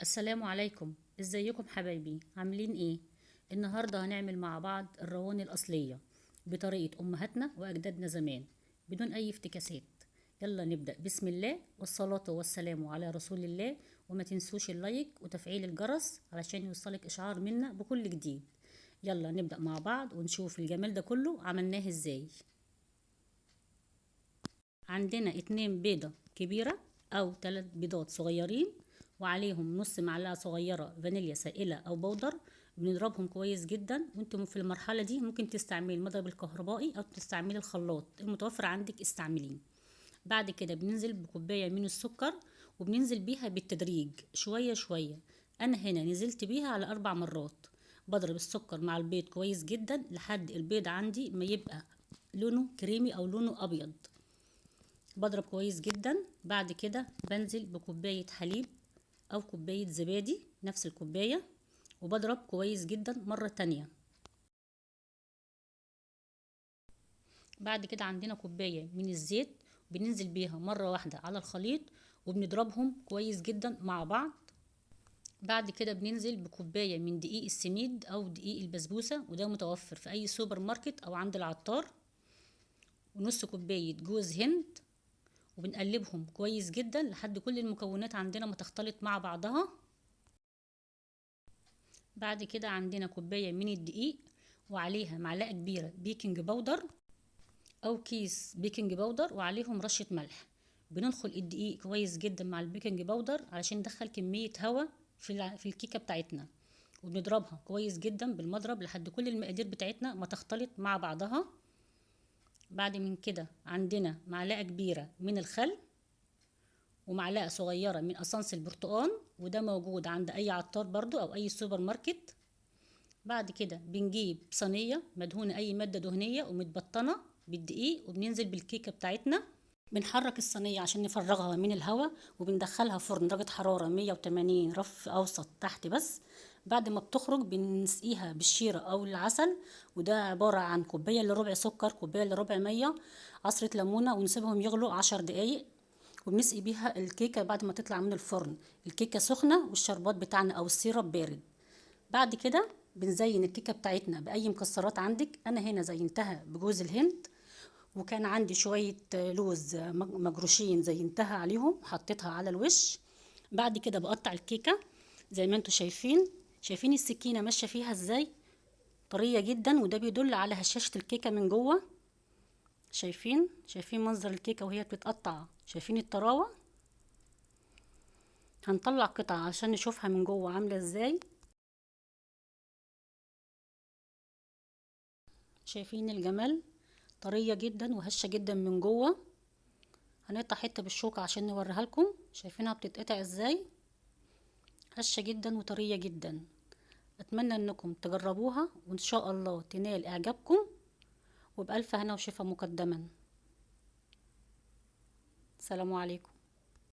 السلام عليكم، ازيكم حبايبي؟ عاملين ايه؟ النهارده هنعمل مع بعض الرواني الاصلية بطريقة امهاتنا واجدادنا زمان بدون اي افتكاسات. يلا نبدا بسم الله والصلاة والسلام على رسول الله. وما تنسوش ال like وتفعيل الجرس علشان يوصلك اشعار منا بكل جديد. يلا نبدا مع بعض ونشوف الجمال ده كله عملناه ازاي. عندنا 2 بيضة كبيرة او 3 بيضات صغيرين، وعليهم نص معلقه صغيرة فانيليا سائله او بودر. بنضربهم كويس جدا، وانتم في المرحلة دي ممكن تستعملي المضرب الكهربائي او تستعملي الخلاط المتوفر عندك استعمليه. بعد كده بننزل بكوبايه من السكر، وبننزل بيها بالتدريج شوية شوية. انا هنا نزلت بيها على 4 مرات. بضرب السكر مع البيض كويس جدا لحد البيض عندي ما يبقى لونه كريمي او لونه ابيض. بضرب كويس جدا. بعد كده بنزل بكوبايه حليب او كوباية زبادي نفس الكوباية، وبضرب كويس جدا مرة تانية. بعد كده عندنا كوباية من الزيت بننزل بيها مرة واحدة على الخليط، وبنضربهم كويس جدا مع بعض. بعد كده بننزل بكوبايه من دقيق السميد او دقيق البسبوسه، وده متوفر في اي سوبر ماركت او عند العطار، ونص كوباية جوز هند، وبنقلبهم كويس جدا لحد كل المكونات عندنا ما تختلط مع بعضها. بعد كده عندنا كوباية من الدقيق وعليها معلقة كبيرة baking powder او كيس baking powder، وعليهم رشة ملح. بندخل الدقيق كويس جدا مع ال baking powder علشان ندخل كمية هواء في الكيكة بتاعتنا، وبنضربها كويس جدا بالمضرب لحد كل المقادير بتاعتنا ما تختلط مع بعضها. بعد من كده عندنا معلقة كبيرة من الخل ومعلقة صغيرة من أسانس البرتقال، وده موجود عند أي عطار برضو أو أي سوبر ماركت. بعد كده بنجيب صينية مدهونة أي مادة دهنية ومتبطنة بالدقيق، وبننزل بالكيكة بتاعتنا. بنحرك الصينية عشان نفرغها من الهواء، وبندخلها فرن درجة حرارة 180 رف أوسط تحت بس. بعد ما بتخرج بنسقيها بالشيرة أو العسل، وده عبارة عن كوباية إلا ربع سكر، كوباية إلا ربع مية، عصرة ليمونة، ونسيبهم يغلوا 10 دقايق. وبنسقي بيها الكيكة بعد ما تطلع من الفرن. الكيكة سخنة والشربات بتاعنا أو السيرب بارد. بعد كده بنزين الكيكة بتاعتنا بأي مكسرات عندك. أنا هنا زينتها بجوز الهند، وكان عندي شوية لوز مجروشين زينتها عليهم وحطيتها على الوش. بعد كده بقطع الكيكة زي ما انتوا شايفين. شايفين السكينة ماشية فيها ازاي؟ طرية جدا، وده بيدل على هشاشة الكيكة من جوه. شايفين منظر الكيكة وهي بتتقطع؟ شايفين الطراوة؟ هنطلع قطعة عشان نشوفها من جوه عاملة ازاي. شايفين الجمال؟ طرية جدا وهشة جدا من جوه. هنقطع حتة بالشوكة عشان نوريها لكم. شايفينها بتتقطع ازاي؟ هشة جدا وطرية جدا. اتمنى انكم تجربوها وان شاء الله تنال اعجابكم، وبألف هنا وشفا مقدما. السلام عليكم.